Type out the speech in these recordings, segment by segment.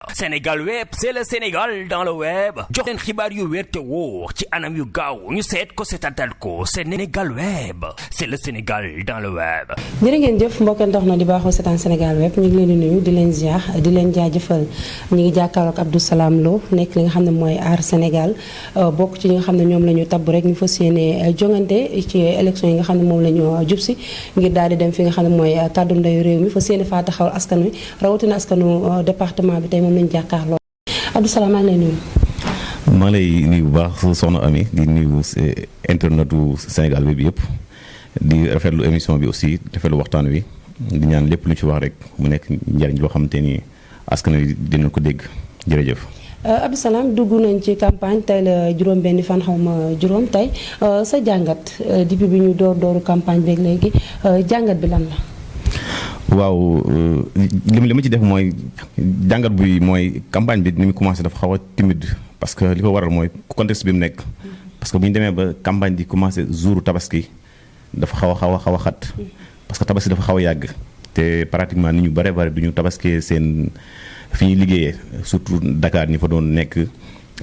Sénégal web c'est le Sénégal dans le web jox leen xibaar yu wér te wóor ci anam yu gaaw ñu seet ko seetatal ko Sénégal web c'est le Sénégal dans le web. jërë ngeen jëf mbokk ndox na di baaxoo seetaan Sénégal web ñu ngi leen di nuyu di leen ziar di leen jaajëfal ñu ngi jàkkaarloog Abdou Salam Lo nekk li nga xam ne mooy aar Sénégal bokk ci ñi nga xam ne ñoom la ñu tabb rek ñu fas yéene jongante ci élection yi nga xam ne moom la ñu jub si ngir daal di dem fi nga xam ne mooy kàddu ndeyu réew mi fas yéene faa taxawal askan wi rawatina askanu département bi tey moom lañu jàkkaarloo. Abdou Salam maa ngi lay nuyu. maa ngi lay nuyu bu baax soxna Ami di nuyu internetu Sénégal bi yëpp di rafetlu émission bi aussi rafetlu waxtaan wi di ñaan lépp lu ñu ci wax rek mu nekk njariñ loo xamante ni askan wi dina ko dégg jërëjëf. Abdou Salam dugg nañ ci campagne tey la juróom benni fan xaw ma juróom tey sa jàngat depuis bi ñu dooru campagne beeg léegi jàngat bi lan la. waaw li ma ci def mooy jàngat bi mooy campagne bi ni mu commencé dafa xaw a timide parce que li ko waral mooy contexte bi mu nekk parce que bu ñu demee ba campagne di commencé jouru tabaski dafa xaw a xat parce que tabaski dafa xaw a yàgg te pratiquement nit ñu bare du ñu tabaskee seen fi ñuy liggéeyee surtout Dakar ñi fa doon nekk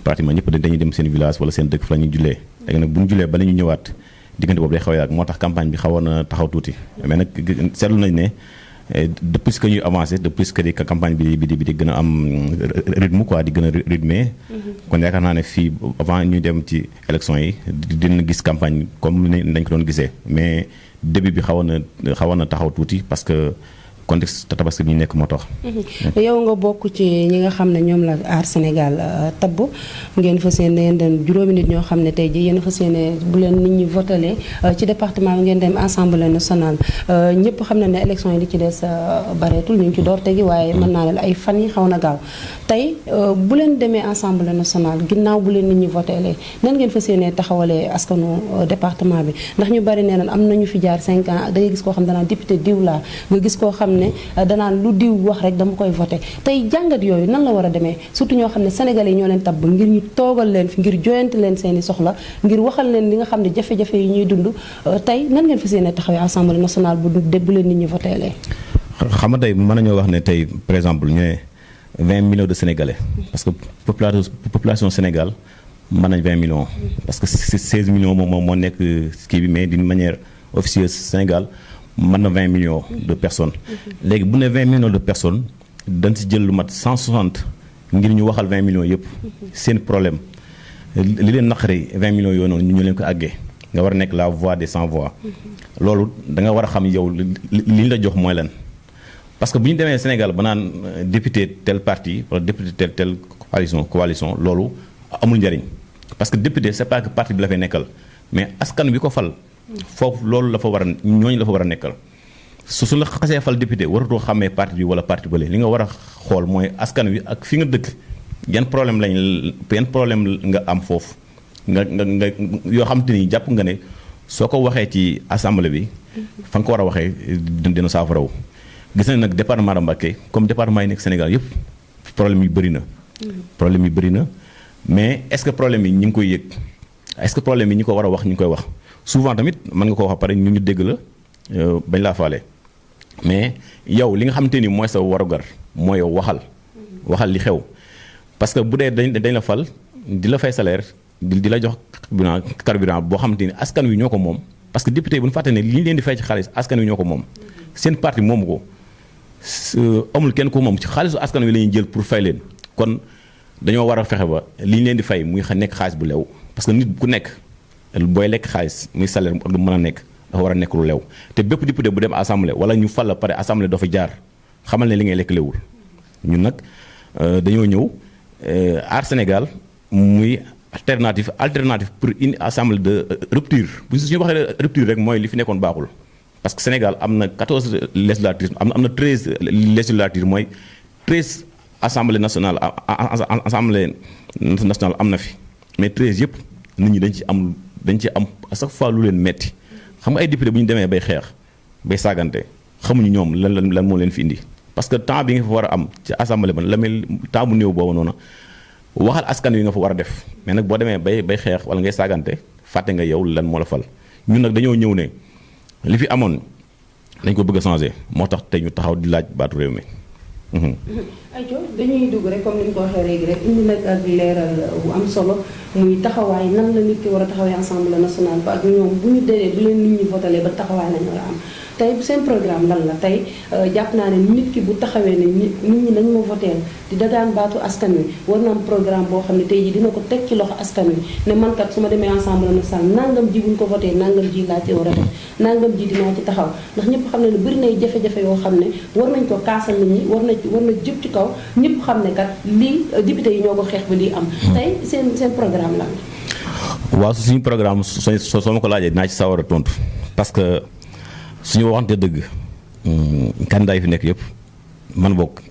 pratiquement ñëpp dañuy dem seen village wala seen dëkk fa la ñuy jullee léegi nag bu ñu jullee ba la ñu ñëwaat diggante boobu day xaw a yàgg moo tax campagne bi xawoon na taxaw tuuti mais nag seetlu nañ ne de plus que ñuy avancé de plus que di campagne bi di gën a am rythme quoi di gën a rythmé. kon yaakaar naa ne fii avant ñu dem ci élection yi dina gis campagne comme nañ ko doon gisee mais début bi xawoon na taxaw tuuti parce que contexte tabaski bi ñu nekk moo tax. yow nga bokk ci ñi nga xam ne ñoom la aar Sénégal tabb ngeen fas yéene dem juróomi nit ñoo xam ne tey jii yéen fas yéene bu leen nit ñi votalee ci département bi ngeen dem assemblée nationale ñëpp xam na ne élection yi li ci des bareetul ñu ngi ci door tegi waaye mën naa leen ay fan yi xaw na gaaw tey bu leen demee assemblée nationale ginnaaw bu leen nit ñi votalee nan ngeen fas yéene taxawalee askanu département bi ndax ñu bari nee am nañu fi jaar 5 ans da ngay gis koo xam danaa député diw laa nga gis koo xam ne danaan lu diw wax rek dama koy voté tey jàngat yooyu nan la war a demee surtout ñoo xam ne sénégalais yi ñoo leen tabb ngir ñu toogal leen fi ngir joyante leen seeni soxla ngir waxal leen li nga xam ne jafe-jafe yi ñuy dund tey nan ngeen fas yéene taxawee assemblée nationale bu leen nit ñi voté lee xam nga tey mën nañoo wax ne tey par exemple ñu ne 20 millions de sénégalais parce que population Sénégal mën nañ 20 millions parce que 16 millions moom moo nekk kii bi mais d'une manière officieuse Sénégal mën na 20 millions de personnes léegi bu ne 20 millions de personnes dañ si jël lu mat 160 ngir ñu waxal 20 millions yëpp seen problème li leen naqari 20 millions yooyu noonu ñu leen ko àggee nga war a nekk la voix des sans voix loolu da nga war a xam yow li ñu la jox mooy lan parce que bu ñu demee Sénégal ba naan député tel parti wala député tel coalition loolu amul njariñ parce que député c'est pas que parti bi la fay nekkal mais askan bi ko fal foofu loolu la fa war a ñooñu la fa war a nekkal su la xasee fal député waratoo xàmmee parti bi wala parti bële li nga war a xool mooy askan wi ak fi nga dëkk yan problème nga am foofu nga yoo xam te ni jàpp nga ne soo ko waxee ci assemblée bi fa nga ko war a waxee dina saafaraw gis nañ nag département de Mbacké comme département yi nekk Sénégal yëpp problème yi bëri na mais est-ce que problème yi ñi ngi koy yëg est-ce que problème yi ñi ko war a wax ñu ngi koy wax souvent tamit mën nga ko wax pare ñu dégg la bañ laa faale mais yow li nga xamante ni mooy sa warugar mooy yow waxal li xew parce que bu dee dañ la fal di la fay salaire di la jox carburant boo xamante ni askan wi ñoo ko moom parce que député bu ñu fàtte ne li ñu leen di fay ci xaalis askan wi ñoo ko moom seen parti moomu ko amul kenn ko moom ci xaalisu askan wi la ñuy jël pour fay leen kon dañoo war a fexe ba li ñu leen di fay muy nekk xaalis bu lew parce que nit ku nekk booy lekk xaalis muy salaire ak lu mën a nekk dafa war a nekk lu lew te bépp député bu dem assemblée wala ñu fal la pare assemblée doo fa jaar xamal ne li ngay lekk lewul ñun nag dañoo ñëw aar Sénégal muy alternative pour une assemblée de rupture bu ñu waxee rupture rek mooy li fi nekkoon baaxul parce que Sénégal am na 14 législatures am na 13 législatures mooy 13 assemblée nationale am na fi mais 13 yëpp nit ñi dañ ci am à chaque fois lu leen metti xam nga ay député bu ñu demee bay xeex bay saagante xamuñu ñoom lan moo leen fi indi parce que temps bi nga fa war a am ci assemblée ba la mel temps bu néew boobu noonu waxal askan wi nga fa war a def mais nag boo demee bay xeex wala ngay saagante fàtte nga yow lan moo la fal ñun nag dañoo ñëw ne li fi amoon dañ ko bëgg a changer moo tax tey ñu taxaw di laaj baatu réew mi. ayco dañuy dugg rek comme ni ñu ko waxee léegi rek indi nag ak leeral bu am solo muy taxawaay nan la nit ki war a taxawee Assemblée nationale ba ak ñoom bu ñu délee bu leen nit ñi votalee ba taxawaay lañu war a am tey seen programme lan la tey jàpp naa ne nit ki bu taxawee ne nit ñi nañ ma voteel di dagaan baatu askan wi war na am programme boo xam ne tey ji dina ko teg ci loxo askan wi ne man kat su ma demee Assemblée nationale nangam ji buñ ko voté nangam ji laa ci war a def nangam ji dinaa ci taxaw ndax ñëpp xam ne ne bëri nay jafe-jafe yoo xam ne war nañ ko kaasal nit ñi war na jëp ci kaw ñëpp xam ne kat lii député yi ñoo ko xeex ba lii am tey seen programme lan la waaw suñu programme soo ma ko laajee dinaa ci sawar a tontu parce que suñu waxante dëgg candidat yi fi nekk yëpp man bokk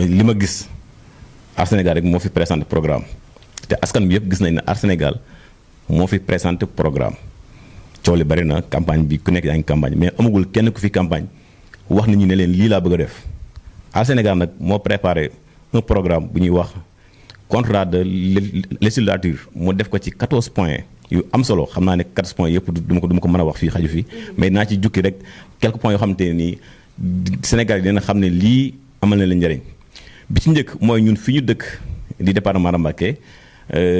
li ma gis Aar Sénégal rek moo fi présenté programme te askan bi yëpp gis nañ ne Aar Sénégal moo fi présenté programme coow li bari na campagne bi ku nekk yaa ngi campagne mais amagul kenn ku fi campagne wax nit ñi ne leen lii laa bëgg a def Aar Sénégal nag moo préparé un programme bu ñuy wax contrat de législature mu def ko ci 14 points yu am solo xam naa ne 14 points yëpp du ma ko mën a wax fii xaju fii mais naa ci jukki rek quelques points yoo xamante ne nii Sénégal yi dina xam ne lii amal na leen njëriñ bi ci njëkk mooy ñun fi ñu dëkk di département de Mbacké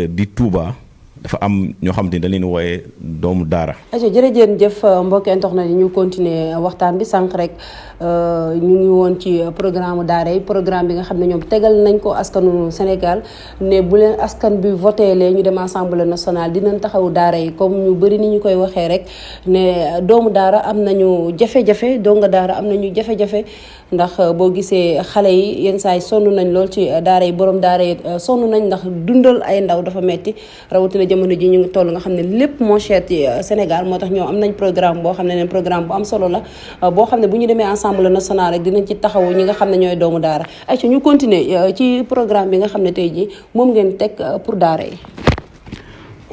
di Touba dafa am ñoo xamante ni dañ leen wooyee doomu daara. jërëjëf mbokki internet yi ñu continuer waxtaan bi sànq rek ñu ngi woon ci programme daara yi programme bi nga xam ne ñoom tegal nañ ko askanu Sénégal ne bu leen askan bi voté lee ñu dem Assemblée nationale dinañ taxawu daara yi comme ñu bëri ni ñu koy waxee rek ne doomu daara am nañu jafe-jafe donga daara am nañu jafe-jafe ndax boo gisee xale yi yenn saa yi sonn nañ lool ci daara yi borom daara yi sonn nañ ndax dundal ay ndaw dafa metti rawatina jamono ji ñu ngi toll nga xam ne lépp moo cher ci Sénégal moo tax ñoom am nañ programme boo xam ne programme bu am solo la boo xam ne bu ñu demee Assemblée nationale rek dinañ ci taxawu ñi nga xam ne ñooy doomu daara ay ci ñu continuer ci programme bi nga xam ne tey jii moom ngeen teg pour daara yi.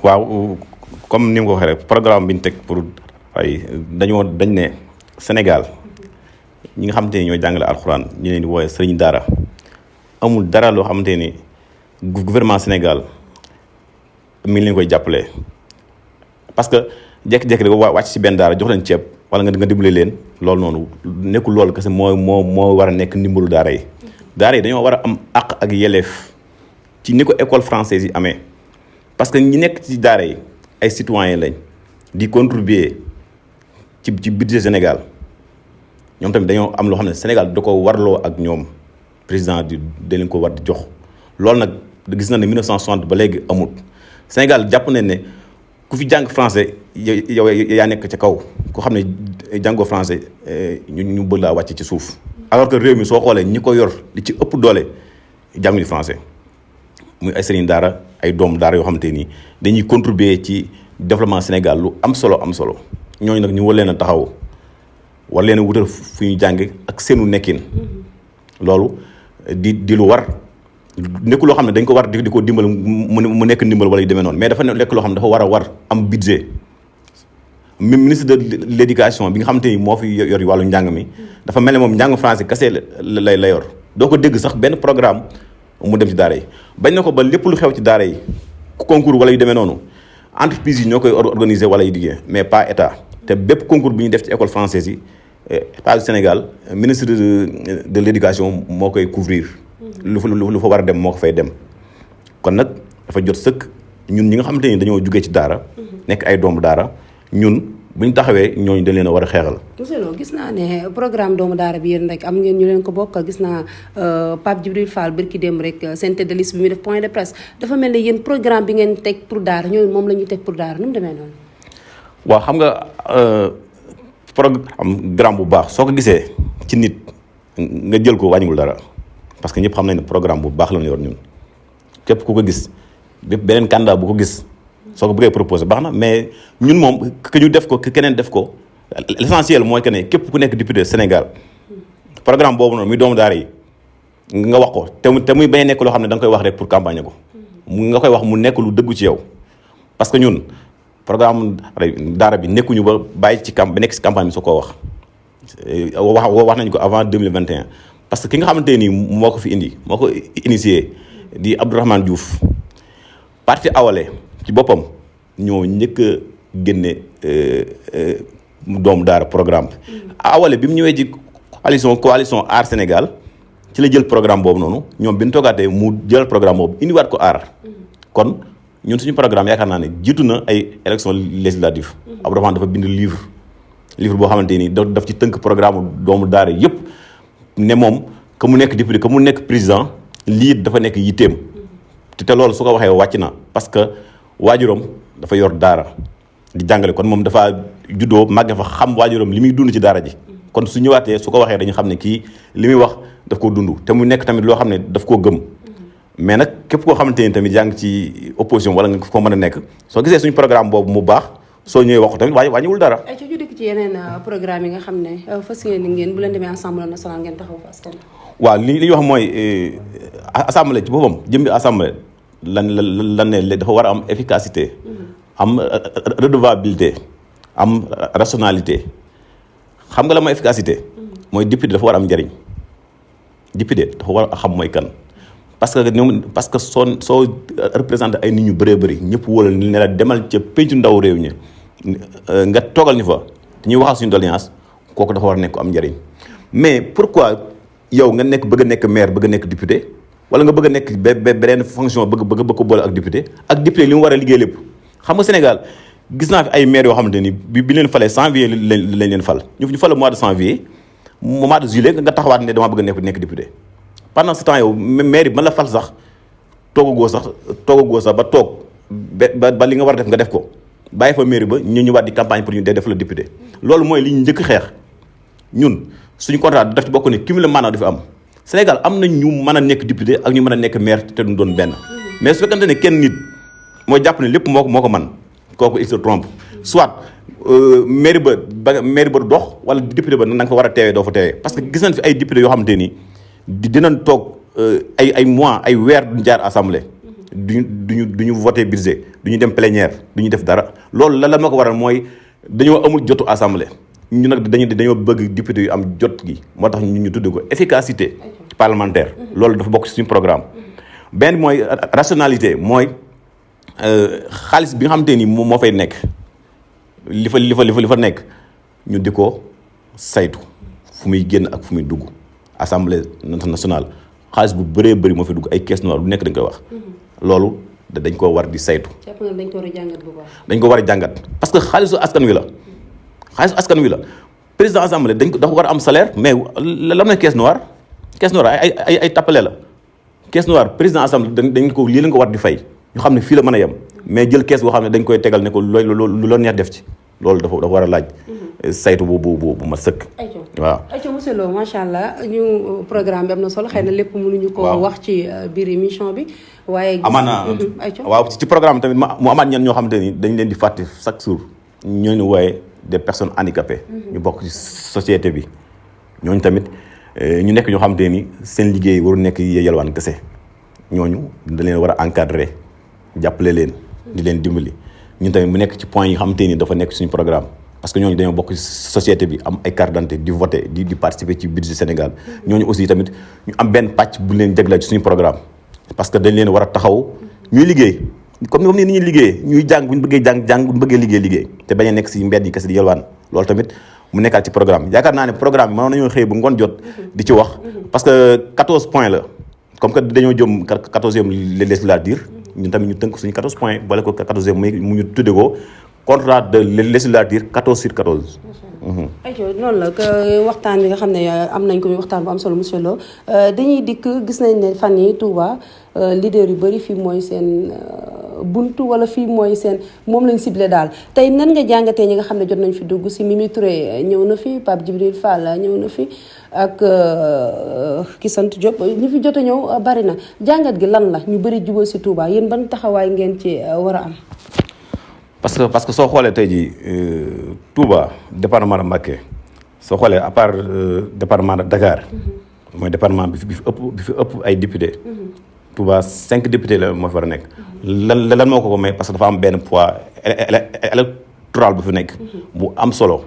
waaw comme ni nga ko waxee rek programme bi ñu teg pour ay dañ ne Sénégal ñi nga xamante ni ñooy jàngale alxuraan ñu leen di wooye sëriñ daara amul dara loo xamante ni gouvernement Sénégal mi ngi leen koy jàppale parce que jékki-jékki rek wàcc ci benn daara jox leen ceeb wala nga dimbale leen loolu noonu nekkul loolu kese moo war a nekk ndimbalu daara yi dañoo war a am àq ak yelleef ci ni ko école française yi amee parce que ñi nekk ci daara yi ay citoyens lañ di contribuer ci budget Sénégal ñoom tamit dañoo am loo xam ne Sénégal da ko warloo ak ñoom président da leen ko war di jox loolu nag gis na ne 1960 ba léegi amut Sénégal jàpp nañ ne ku fi jàng français yow yaa nekk ca kaw ko xam ne jàngoo français ñu bëgg laa wàcc ci suuf alors que réew mi soo xoolee ñi ko yor li ci ëpp doole jànguñu français muy ay sëriñ daara ay doomu daara yoo xamante nii dañuy contribuer ci développement Sénégal lu am solo ñooñu nag ñu war leen a taxaw war leen a wutal fu ñu jàng ak seenu nekkin loolu di lu war nekkul loo xam ne dañ ko war di ko dimbal mu nekk ndimbal wala yu demee noonu mais dafa nekk loo xam ne dafa war am budget ministre de l'éducation bi nga xamante ni moo fi yor wàllu njàng mi dafa mel ne moom njàng français kese la yor doo ko dégg sax benn programme mu dem ci daara yi bañ na ko ba lépp lu xew ci daara yi concours wala yu demee noonu entreprise yi ñoo koy organiser wala yu diggee mais pas état te bépp concours bi ñu def ci école française yi état du Sénégal ministre de l'éducation moo koy couvrir lu fa war a dem moo ko fay dem kon nag dafa jot sëkk ñun ñi nga xamante ni dañoo jugee ci daara nekk ay doomu daara ñun bu ñu taxawee ñooñu dañ leen a war a xeexal. monsieur Lo gis naa ne programme doomu daara bi yéen rek am ngeen ñu leen ko bokkal gis naa Pape Djibril Fall birki dem rek seen tête de liste bi muy def point de presse dafa mel ne yéen programme bi ngeen teg pour daara ñooñu moom la ñu teg pour daara nu mu demee noonu. waaw xam nga programme bu baax soo ko gisee ci nit nga jël ko wàññiwul dara parce que ñëpp xam nañ ne programme bu baax la ñu yor ñun képp ku ko gis beneen candidat bu ko gis. soo ko bëggee proposé baax na mais ñun moom que ñu def ko que keneen def ko l'essentiel mooy que ne képp ku nekk député Sénégal programme boobu noonu muy doomu daara yi nga wax ko te muy bañ a nekk loo xam ne da nga koy wax rek pour campagne ko nga koy wax mu nekk lu dëggu ci yow parce que ñun programme daara bi nekkuñu ba bàyyi ci ba nekk ci campagne bi soo koo wax nañ ko avant 2021 parce que ki nga xamante nii moo ko fi indi moo ko initié di Abdourahmane Diouf parti Awalé ci boppam ñoo njëkk a génne doomu daara programme bi Awalé bi mu ñëwee ci coalition Aar Sénégal ci la jël programme boobu noonu ñoom bi ñu toogaatee mu jël programme boobu indiwaat ko aar kon ñun suñu programme yaakaar naa ne jiitu na ay élection législative Abdourahmane dafa bind livre boo xamante ni daf ci tënk programme doomu daara yëpp ne moom que mu nekk député que mu nekk président lii dafa nekk yitteem te loolu su ko waxee wàcc na parce que waajuram dafa yor daara di jàngale kon moom dafa juddoo màgge fa xam waajuram li muy dund ci daara ji kon su ñëwaatee su ko waxee dañu xam ne kii li muy wax daf koo dund te mu nekk tamit loo xam ne daf koo gëm mais nag képp koo xamante ni tamit yaa ngi ci opposition wala nga ko mën a nekk soo gisee suñu programme boobu mu baax soo ñëwee wax ko tamit wàññiwul dara. ay ci ñu dikk ci yeneen programme yi nga xam ne fas ngeen bu leen demee assemblée nationale ngeen taxaw fa askan. waaw li ñuy wax mooy assemblée ci boppam jëmbi assemblée lan ne dafa war a am efficacité am redevabilité am rationalité xam nga la mooy efficacité mooy député dafa war a am njëriñ député dafa war a xam mooy kan parce que soo représenté ay nit ñu bëree bëri ñëpp wóolal ne la demal ca pencu ndaw réew ñi nga toogal ñu fa ñuy waxal suñu doléance kooku dafa war a nekk ko am njëriñ mais pourquoi yow nga bëgg a nekk maire bëgg a nekk député wala nga bëgg a nekk beneen fonction bëgg ko boole ak député li mu war a liggéey lépp xam nga Sénégal gis naa fi ay maire yoo xamante ni bi leen falee janvier lañ leen fal ñu fal mois de janvier mois de juillet nga taxawaat ne dama bëgg a nekk député pendant ce temps yow maire bi man la fal sax toogagoo sax ba toog ba li nga war a def nga def ko bàyyi fa maire ba ñu ñëwaat di campagne pour ñu def la député loolu mooy li ñu njëkk xeex ñun suñu contrat daf ci bokk ne cumul mandat dafa am Sénégal am na ñu mën a nekk député ak ñu mën a nekk maire te duñ doon benn mais su fekkante ne kenn nit moo jàpp ne lépp moo ko man kooku il se trompe soit maire ba du dox wala député ba na nga fa war a teewee doo fa teewee parce que gis nañ fi ay député yoo xamante ni dinañ toog ay mois ay weer duñ jaar assemblée duñu voté budget duñu dem plénière duñu def dara loolu la ma ko waral mooy dañoo amul jotu assemblée ñu nag dañoo bëgg député yu am jot gi moo tax ñu tudd ko efficacité parlementaire loolu dafa bokk ci suñu programme benn mooy rationalité mooy xaalis bi nga xamante ni moo fay nekk li fa nekk ñu di ko saytu fu muy génn ak fu muy dugg assemblée nationale xaalis bu bëree bëri moo fi dugg ay caisse noire lu nekk dañ koy wax loolu dañ ko war di saytu. dañ ko war a jàngat bu baax. dañ ko war a jàngat parce que xaalisu askan wi la président assemblée dafa war a am salaire mais lan mooy caisse noire ay tappale la caisse noire président assemblée dañ ko lii lañ ko war di fay ñu xam ne fii la mën a yem mais jël caisse boo xam ne dañ koy tegal ne ko lu la neex def ci loolu dafa war a laaj saytu bu ma sëkk. waaw ayca monsieur Lo macha allah ñu programme bi am na solo xëy na lépp mënuñu ko wax ci biir émission bi waaye. amaana waaw ci programme tamit mu amaat ñenn ñoo xamante ni dañ leen di fàtte chaque jour ñooñu wooye des personnes handicapées. ñu bokk ci société bi ñooñu tamit ñu nekk ñoo xamante ni seen liggéey waru nekk yelwaan kese ñooñu dañ leen war a encadrer jàppale leen di leen dimbali ñun tamit mu nekk ci point yi xamante ni dafa nekk suñu programme. parce que ñooñu dañoo bokk ci société bi am ay carte d'identité di voter di participer ci budget Sénégal ñooñu aussi tamit ñu am benn pàcc bu leen jagleel ci suñu programme parce que dañ leen war a taxaw ñuy liggéey comme ni ñuy liggéeyee ñuy jàng bu ñu bëggee jàng bu ñu bëggee liggéey te bañ a nekk ci mbedd yi kese di yelwaan loolu tamit mu nekkaat ci programme yaakaar naa ne programme bi mënoon nañoo xëy bu ngoon jot di ci wax parce que 14 points la comme que dañoo jëm 14e législature ñun tamit ñu tënk suñu 14 points boole ko 14e mu ñu tudde ko contrat de législature 14 sur 14. ayca noonu la waxtaan bi nga xam ne am nañ ko muy waxtaan bu am solo monsieur Lo dañuy dikk gis nañ ne fan yi Touba leader yu bëri fii mooy seen buntu wala fii mooy seen moom lañ ciblé daal tey nan nga jàngatee ñi nga xam ne jot nañ fi dugg si Mimi Touré ñëw na fi Pape Djibril Fall ñëw na fi ak ki sant Diop ñi fi jot a ñëw bari na jàngat gi lan la ñu bëri jubal si Touba yéen ban taxawaay ngeen ci war a am. parce que soo xoolee tey jii Touba département de Mbacké soo xoolee à part département de Dakar mooy département bi fi ëpp ay député Touba 5 députés la moo fi war a nekk lan moo ko may parce que dafa am benn poids électoral bu fi nekk bu am solo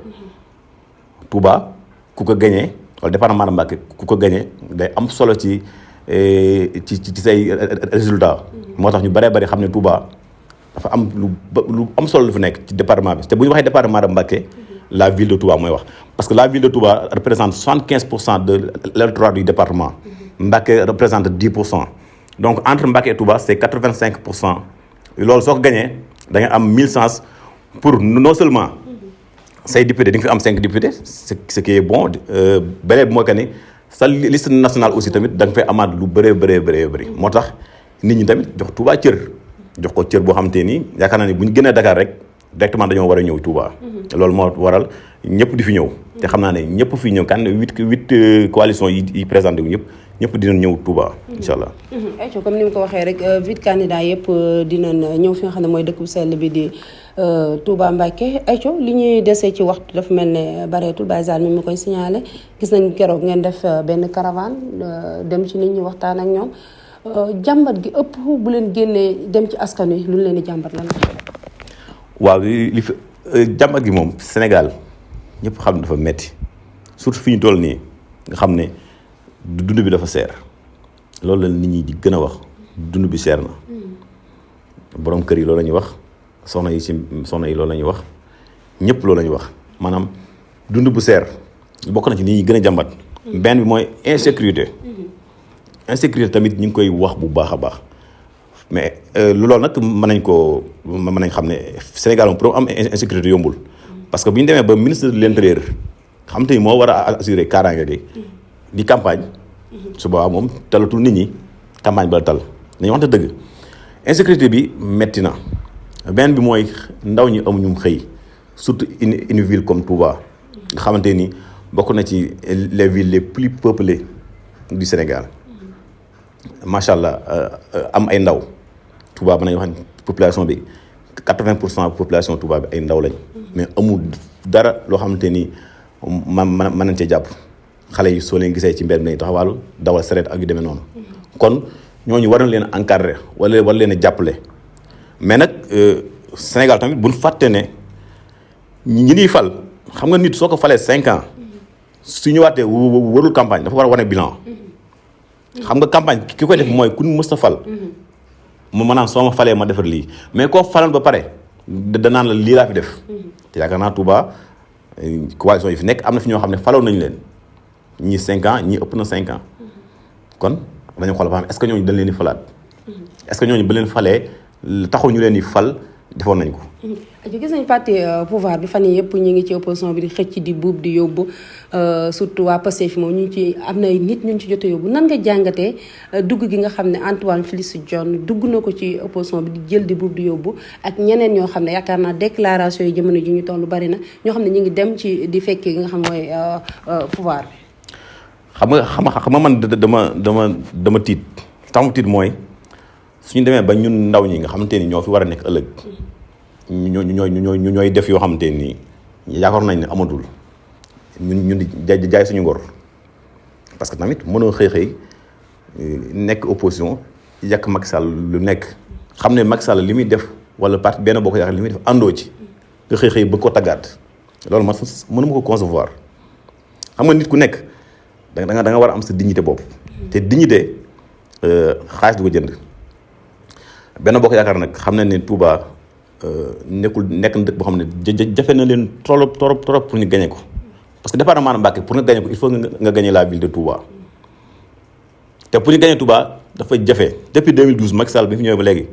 Touba ku ko gañee wala département de Mbacké ku ko gañee day am solo ci say résultats moo tax ñu bëree bëri xam ne Touba dafa am lu am solo lu fi nekk ci département bi te bu ñu waxee département de Mbacké la ville de Touba mooy wax parce que la ville de Touba représente 75% de l'électorat du département Mbacké représente 10%. Donc entre Mbacké et Touba c'est 85%. loolu soo ko gagné da nga am 1000 chances pour non seulement say député di nga fi am 5 députés ce qui est bon beneen bi mooy que ni sa liste nationale aussi tamit da nga fay amaat lu bëri moo tax nit ñi tamit jox Touba jox ko cër boo xam te ni yaakaar naa ni bu ñu génnee Dakar rek directement dañoo war a ñëw Touba. loolu moo waral ñëpp di fi ñëw. te xam naa ne ñëpp fi ñëw kan huit coalition yi présenté wu ñëpp dinañ ñëw Touba. incha allah. ayca comme ni mu ko waxee rek 8 candidats yëpp dinañ ñëw fi nga xam ne mooy dëkk bu sell bi di Touba Mbacké. ayca li ñuy desee ci waxtu dafa mel ne bareetul Baye Zale mi mu koy signalé gis nañ keroog ngeen def benn caravane dem ci nit ñi waxtaan ak ñoom jàmbat gi ëpp bu leen génnee dem ci askan wi lu leen di jàmbat lan la. waaw li fi jàmbat gi moom Sénégal ñëpp xam ne dafa metti surtout fi ñu toll nii nga xam ne dund bi dafa seer loolu la nit ñi di gën a wax dund bi seer na borom kër yi loolu la ñuy wax soxna yi loolu la ñuy wax ñëpp loolu la ñuy wax maanaam dund bu seer bokk na ci nit ñi gën a jàmbat. benn bi mooy insécurité tamit ñu ngi koy wax bu baax a baax mais loolu nag mën nañ xam ne Sénégal moom pour am insécurité yombul parce que bu ñu demee ba ministre de l'intérieur xam te ni moo war a assurer kaaraange gi di campagne su boobaa moom talatul nit ñi campagne ba la tal nañu waxante dëgg insécurité bi metti na benn bi mooy ndaw ñi amuñu xëy surtout une ville comme Touba nga xamante ni bokk na ci les villes les plus peuplées du Sénégal macha allah am ay ndaw Touba mën nañu wax population bi 80% population Touba bi ay ndaw lañ mais amul dara loo xamante ni mën nañ cee jàpp xale yi soo leen gisee ci mbedd mi nañu taxawaalu dawal sareet ak yu demee noonu kon ñooñu war na leen encadrer wala war leen a jàppale mais nag Sénégal tamit buñ fàtte ne ñi ñuy fal xam nga nit soo ko falee 5 ans su ñëwaatee warul campagne dafa war a wane bilan xam nga campagne ki koy def mooy ku mës a fal mu maanaam soo ma falee ma defar lii mais koo falal ba pare danaan la lii laa fi def te yaakaar naa Touba coalition yi fi nekk am na fi ñoo xam ne faloon nañu leen ñii 5 ans ñii ëpp na 5 ans kon dañu xool ba xam est-ce que ñooñu dañ leen di falaat est-ce que ñooñu ba leen falee taxul ñu leen di fal defoon nañ ko. gis nañ parti pouvoir bi fan yii yëpp ñu ngi ci opposition bi di xëcc di buub di yóbbu surtout waa Pastef moom ñu ci am na nit ñu ci jot a yóbbu nan nga jàngatee dugg gi nga xam ne Antoine Félix Diome dugg na ko ci opposition bi di jël di buub di yóbbu ak ñeneen ñoo xam ne yaakaar naa déclaration yi jamono ji ñu toll bari na ñoo xam ne ñu ngi dem ci di fekkee gi nga xam mooy pouvoir bi. xam nga man dama tiit tax mu tiit mooy suñu demee ba ñun ndaw ñi nga xamante ni ñoo fi war a nekk ëllëg ñooy def yoo xamante ni yaakaar nañ ne amatul ñun di jaay suñu ngor parce que tamit mënoo xëy nekk opposition yàq Macky Sall lu nekk xam ne Macky Sall li muy def wala parti benn bokk yaakaar li muy def àndoo ci nga xëy bëgg ko taggaat loolu man mënuma ko concevoir xam nga nit ku nekk da nga war a am sa dignité bopp te dignité xaalis du ko jënd benn bokk yaakaar nag xam na ne Touba nekk na dëkk boo xam ne jafe na leen trop pour ñu gagné ko parce que département de Mbacké pour nga gagné ko il faut nga gagné la ville de Touba te pour ñu gagné Touba dafa jafe depuis 2012 Macky Sall bi fi ñëwee ba léegi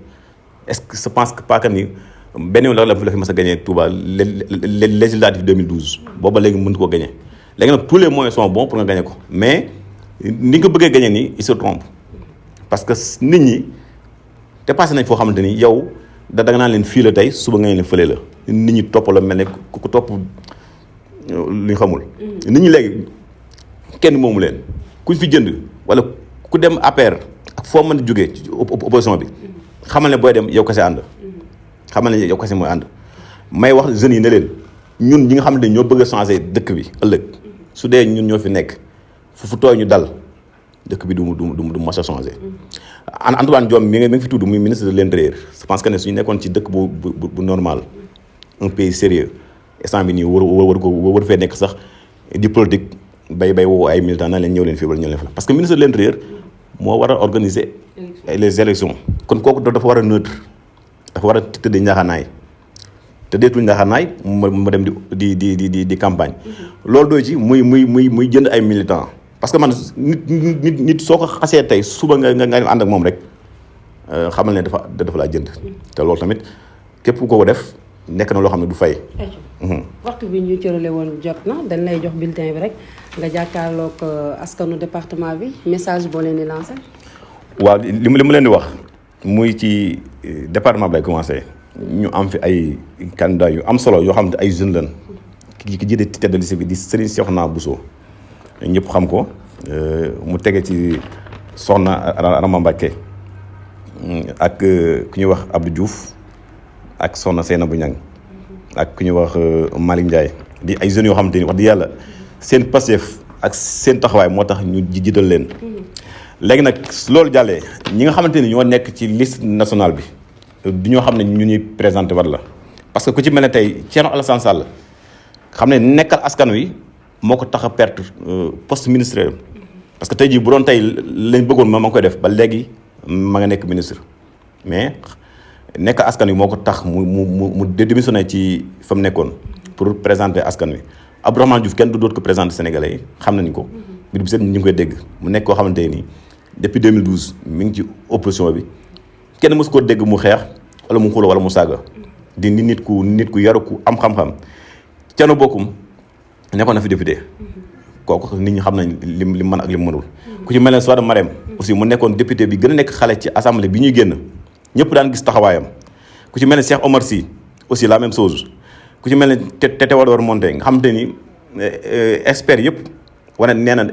est-ce que je pense que pas que ni benn yoon la fi mas a gagné Touba les législatives 2012 booba léegi mënut koo gagné léegi nag tous les moyens sont bons pour nga gagné ko mais ni nga bëggee gagné nii il se trompe parce que nit ñi dépassé nañ foo xamante ni yow da nga naan leen fii la tey suba nga leen fële la nit ñi topp la mel ne ku topp lu ñu xamul. nit ñi léegi kenn moomu leen kuñ fi jënd wala ku dem APR ak foo mën a jógee ci opposition bi xamal ne booy dem yow kese ànd. xamal ne yow kese mooy ànd may wax jeunes yi ne leen ñun ñi nga xamante ne ñoo bëgg a changer dëkk bi ëllëg su dee ñun ñoo fi nekk fu tooy ñu dal dëkk bi du mas a changer. Antoine Diome mi ngi fi tudd muy ministre de l'intérieur je pense que ne suñu nekkoon ci dëkk bu normal un pays sérieux instant bi nii war fee nekk sax di politique bay woo ay militants na leen ñëw leen fii wala ñëw leen fa parce que ministre de l'intérieur moo war a organiser les élections kon kooku dafa war a neutre dafa war a tëddee njaaxaanaay tëddeetul njaaxaanaay mu dem di campagne loolu doy ci muy jënd ay militants parce que man nit soo ko xasee tey suba nga ànd ak moom rek xamal ne dafa laa jënd te loolu tamit képp ku ko def nekk na loo xam ne du fay. waxtu bi ñu cërale woon jot na dañ lay jox bulletin bi rek nga jàkkaarloog askanu département bi message boo leen di lancé. waaw li ma leen di wax muy ci département bi lay commencé ñu am fi ay candidats yu am solo yoo xam ne ay jeunes lañ ki jiite tête de liste bi di Serigne Cheikhouna Bousso ñëpp xam ko mu tege ci Soxna Rama Mbacké ak ku ñuy wax Abdou Diouf ak Soxna Seynabou Niang ak ku ñuy wax Malick Ndiaye di ay jeunes yoo xamante ni wax dëgg yàlla seen Pastef ak seen taxawaay moo tax ñu jiital leen. léegi nag loolu jàllee ñi nga xamante ni ñoo nekk ci liste nationale bi du ñoo xam ne ñu ñuy présenté war la parce que ku ci mel ne tey Thierno Alassane Sall xam ne nekkal askan wi moo ko tax a perte poste ministériel parce que tey jii bu doon tey lañ bëggoon ma ngi koy def ba léegi ma nga nekk ministre mais nekk askan wi moo ko tax mu démissionné ci fa mu nekkoon pour présenter askan wi Abdourahmane Diouf kenn du doot ko présenter Sénégalais yi xam nañ ko mbir bi seen ñu ngi koy dégg mu nekk koo xamante nii depuis 2012 mi ngi ci opposition bi kenn mësu koo dégg mu xeex wala mu xuloo wala mu saaga di nit ku yaru ku am xam-xam Thierno Bocoum nekkoon na fi député kooku nit ñi xam nañ li mën ak li mu mënul ku ci mel ne Soham Marème aussi mu nekkoon député bi gën a nekk xale ci assemblée bi ñuy génn ñëpp daan gis taxawaayam ku ci mel ne Cheikh Omar Sy aussi la même chose ku ci mel ne Théodore Monteil nga xamante ni experts yëpp wane nee na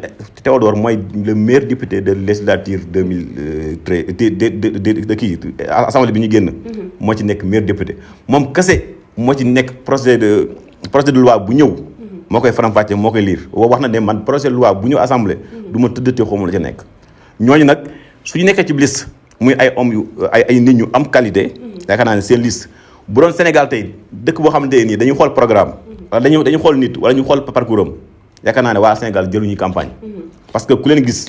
Théodore mooy le meilleur député de législature 2013 de kii assemblée bi ñu génn moo ci nekk meilleur député moom kese moo ci nekk projet de loi bu ñëw moo koy faram-fàccee moo koy lire wax na ne man projet de loi bu ñëw assemblée du ma tëddatee xawma la ca nekk ñooñu nag suñu nekkee ci liste muy ay hommes yu ay nit ñu am qualité yaakaar naa ne seen liste bu doon Sénégal tey dëkk boo xamante ne nii dañuy xool programme wala dañuy xool nit wala ñu xool parcours am yaakaar naa ne waa Sénégal jëluñu campagne parce que ku leen gis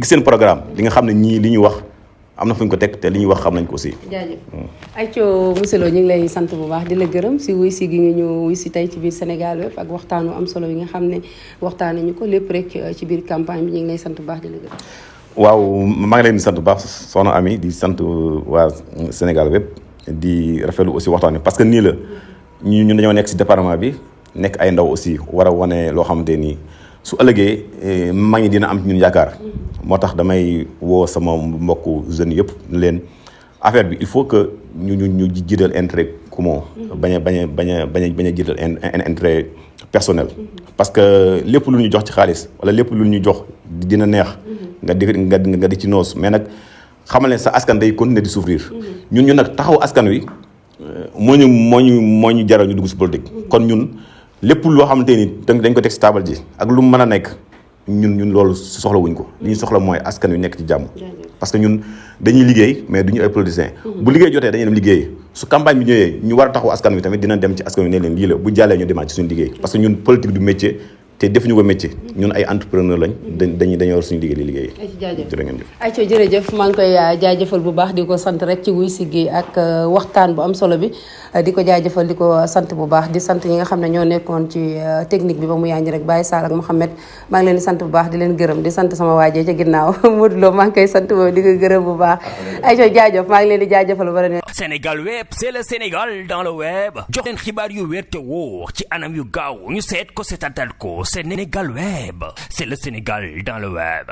seen programme li nga xam ne ñii li ñuy wax am na fu ñu ko teg te li ñuy wax xam nañ ko aussi. jaajëf ayco monsieur Lo ñu ngi lay sant bu baax di la gërëm si wuy si gi nga ñu wuy si tey ci biir Sénégal web ak waxtaanu am solo yi nga xam ne waxtaanee ñu ko lépp rek ci biir campagne bi ñu ngi lay sant bu baax di la gërëm. waaw maa ngi leen di sant bu baax soxna Ami di sant waa Sénégal web di rafetlu aussi waxtaan parce que nii la ñun dañoo nekk si département bi nekk ay ndaw aussi war a wane loo xamante ni su ëllëgee mag ñi dina am ci ñun yaakaar moo tax damay woo sama mbokku jeunes yëpp leen affaire bi il faut que ñu jiital intérêt commun bañ a jiital intérêt personnel parce que lépp lu ñu jox ci xaalis wala lépp lu ñu jox dina neex nga di ci noos mais nag xamal ne sa askan day continuer di souffrir ñun nag taxaw askan wi moo ñu jaral ñu dugg si politique kon ñun lépp loo xamante ni dañ ko teg si taabal ji ak lu mu mën a nekk ñun loolu soxla wuñ ko li ñu soxla mooy askan wi nekk ci jàmm parce que ñun dañuy liggéey mais duñu ay politiciens bu liggéey jotee dañuy dem liggéey su campagne bi ñëwee ñu war a taxaw askan wi tamit dina dem ci askan wi ne leen lii la bu jàllee ñu demaat ci suñu liggéey parce que ñun politique du métier te defuñu ko métier ñun ay entrepreneur lañ dañuy war suñu liggéey di liggéey jërë ngeen jëf ayca jërëjëf maa ngi koy jaajëfal bu baax di ko sant rek ci wuy si gi ak waxtaan bu am solo bi di ko jaajëfal di ko sant bu baax di sant ñi nga xam ne ñoo nekkoon ci technique bi ba mu yaaññi rek Baye Sall ak Mouhamed maa ngi leen di sant bu baax di leen gërëm di sant sama waajee ca ginnaaw Modou Lo maa ngi koy sant boobu di ko gërëm bu baax ayca jaajëf maa ngi leen di jaajëfal ba ne Sénégal web c'est le Sénégal dans le web jox leen xibaar yu wér te wóor ci anam yu gaaw ñu seet ko seetatal ko Sénégal web c'est le Sénégal dans le web